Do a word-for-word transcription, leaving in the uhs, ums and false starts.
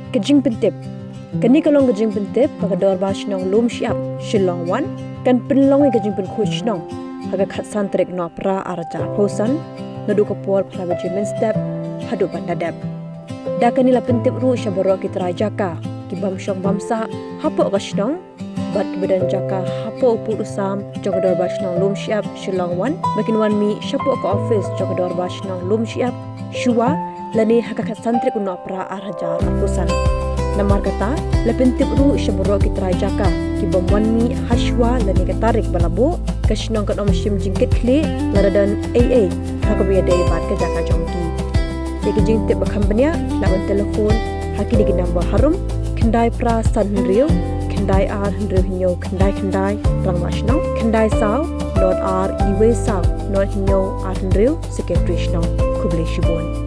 Ka jingpyntip. Kane ka long ka jingpyntip ba ka Dorbar Shnong Lumshyiap Shillong One kan pynlong ïa ka jingpynkhuid shnong ha ka khatsan tarik Nohprah ar hajar arphew san, naduh ka por phra baje mynstep haduh ban da dep. Da kane la pyntip ruh sha baroh ki trai jaka, ki bym shong bym sah hapoh ka shnong, bad kiba don jaka hapoh u pud u sam jong ka Dorbar Shnong Lumshyiap Shillong One ba kin wan mih shapoh ka office jong ka Dorbar Shnong Lumshyiap shuwa lane ha ka khatsan tarik u Nohprah ar hajar arphew san. Namar kata, la pyntip ruh sha baroh ki trai jaka, ki bym wan mih hashuwa lane ka tarik ba la buh, ka shnong kan ym shim jingkitkhlieh lada don ei ei ha kaba ïadei bad ka jaka jong ki. Ïa ka jingtip ba kham bniah, lah ban telephone ha kine ki number harum: khyndai phra san hynriew, khyndai ar hynriew hynñiew khyndai khyndai, rangbah shnong, khyndai saw nod ar iwei saw nod hynñiew ar hynriew, secretary shnong. Khublei shibun.